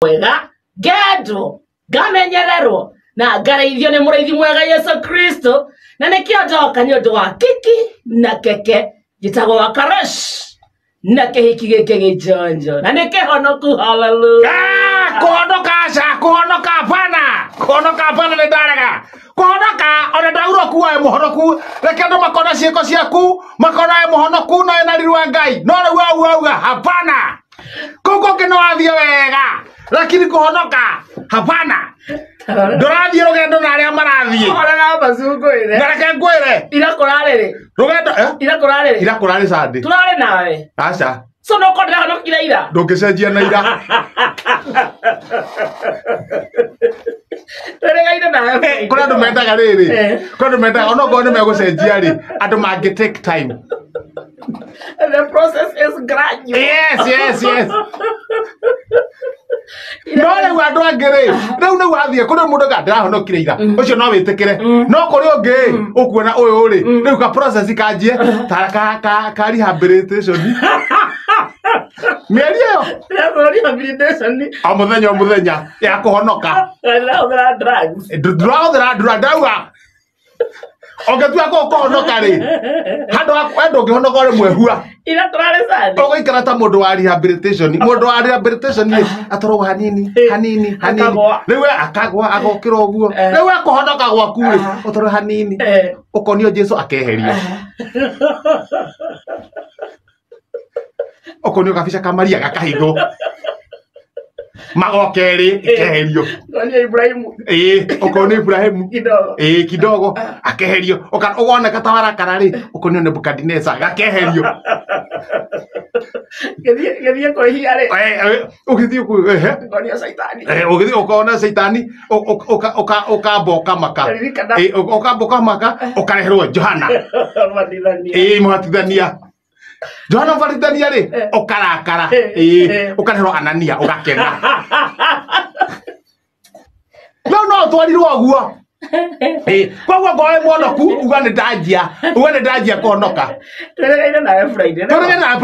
Mwega ngendwo ngamenyererwo na ngarĩithio nĩ mũrĩithi mwega Yesu Kristo, na nĩkĩo ndoka nĩ ũndũ wa kiki na keke. Njĩtagwo wa Karesh na kĩhiki gĩkĩ gĩnjonjo na nĩ kĩhonoku. Haleluya. Ah, kũhonoka aca, kũhonoka hapana, kũhonoka hapana, nĩ ndarega kũhonoka. Ona ndaurwo kuwa wĩ mũhonoku, reke andũ makona ciĩko ciaku, makona wĩ mũhonoku na wĩna riri wa Ngai. No rĩu auga hapana, kũu kũngĩ no wathiĩ wega, lakini kũhonoka hapana, ndũrathiĩ rũgendo na arĩa marathiĩ. Ũhoraga macungũĩre. Na reke ngwĩre. Ira kũrarĩrĩ? Rũgendo, eh? Ira kũrarĩrĩ? Ira kũrarĩ Sunday. Tũrarĩ nawe. Aca. So no korwo ndĩrahonokire ira. Ndũngĩcenjia na ira. Twĩrĩgaine nawe. Eh, kũrĩ andũ mendaga rĩrĩ, kũrĩ andũ mendaga onokorwo nĩ megũcenjia rĩ, andũ mangĩ take time. The process is gradual. Yes, no rĩu andũ angĩ rĩ, rĩu nĩ wathiĩ kũrĩ mũndũ ga ndĩrahonokire ira, ũcio no wĩtĩkĩre, no kũrĩ ũngĩ ũkuona ũyũ rĩ, rĩu ka process kanjie ta ka rehabilitation mĩeri ĩyo. Ndĩrathora rehabilitation. O mũthenya o mũthenya ya kũhonoka. Ndĩrahũthĩra drugs. Ndũrahũthĩra ndura, ndauga ũngĩtua kũu kũhonoka rĩ, handũ ha we ndũngĩhonoka ũrĩ mwehua. Ira kũrarĩ Sunday. Ũgũikara ta mũndũ wa rehabilitation. Mũndũ wa rehabilitation rĩ, atoragwo hanini hanini hanini. Akagwa. Rĩu we akagwa, agokĩra ũguo. Rĩu we kũhonoka gwaku rĩ, ũtorwo hanini, ũkonio Jesu akeherio, ũkonio gabica ka Maria gakahithwo, magoka erĩ ikeherio. Ngonia Ibrahimu. Ĩĩ, ũkonio Ibrahimu. Kidogo. Ĩĩ, kidogo akeherio. Ũgoneka ta warakara rĩ, ũkonio Nebukadineza gakeherio. Gĩthiĩ kwĩhia rĩ. Eh, eh, ũgĩthiĩ ehe. Ngonia Caitani. Eh, ũgĩthiĩ ũkona Caitani, ũkamba ũkamaka. Ririkana. Eh, ũkamba ũkamaka, ũkareherwo Johana. Batithania. Ĩĩ, mũbatithania, Johana mũbatithania rĩ, ũkarakara. Ĩĩ, ũkareherwo Anania, ũgakena. No no ũtwarirwo ũguo. Ĩĩ, koguo ngorwo wĩ mũhonoku, uga nĩ ndanjia, uga nĩ ndanjia kũhonoka. Twĩrĩgaine nawe Friday. Tũrĩge na.